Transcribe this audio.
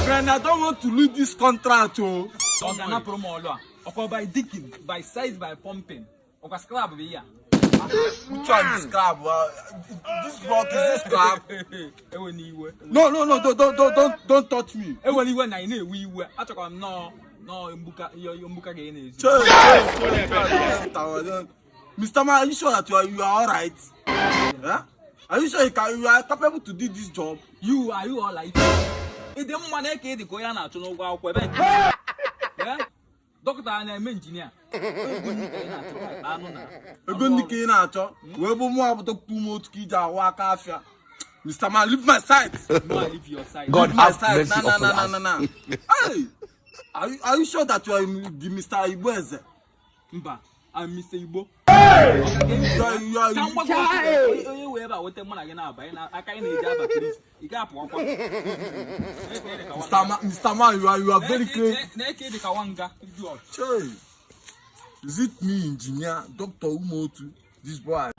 Friend, I don't want to lose this contract o. Ọ ga-anapụrụ m ọlụ a. Ọkwa by digging, by size, by pumping. Ọkwa scrap bụ ihe a. Which one is scrap? This block, is this scrap? Ewe n'iwe. No, don't, don't, don't, don't, don't touch me. Ewe n'iwe na ị na-ewe iwe. Achọkwara m nọọ nọọ mgbuka ihe mgbuka ga ị na-ezu. Che, che, che, che. Mr. Man, are you sure that you are all right? Huh? Are you sure you are capable to do this job? You are you all like ị dị mma na eke, ị dị ka onye a na-achụ n'ụgwọ akwụkwọ ebe nke Eh? Dọkịta a na-eme injinia, ego ndị ka ị na-achọ ka ịkpa anụ na Ego ndị ka ị na-achọ wee bụ mụ abụta ume otu ka iji ahụ aka afịa. Mr. Man, leave my side. No, I leave your side. God Leave my have side. mercy Na, na, upon na, na, us. Na, na. Hey, are you sure that you are the Mr. Igbo Eze? Mba, I'm Mr. Igbo. You are Ka m gwa gị okwu, onye wee ebe a weta mụ na gị na-aba ị aka ị na-eji aba prison, ị ga-apụ ọkwa. Mr. Man, Mr. Man, you are very crazy. Na-eke dị ka nwanga idiot. Che, is it me, engineer, Dr. Umotu, this boy?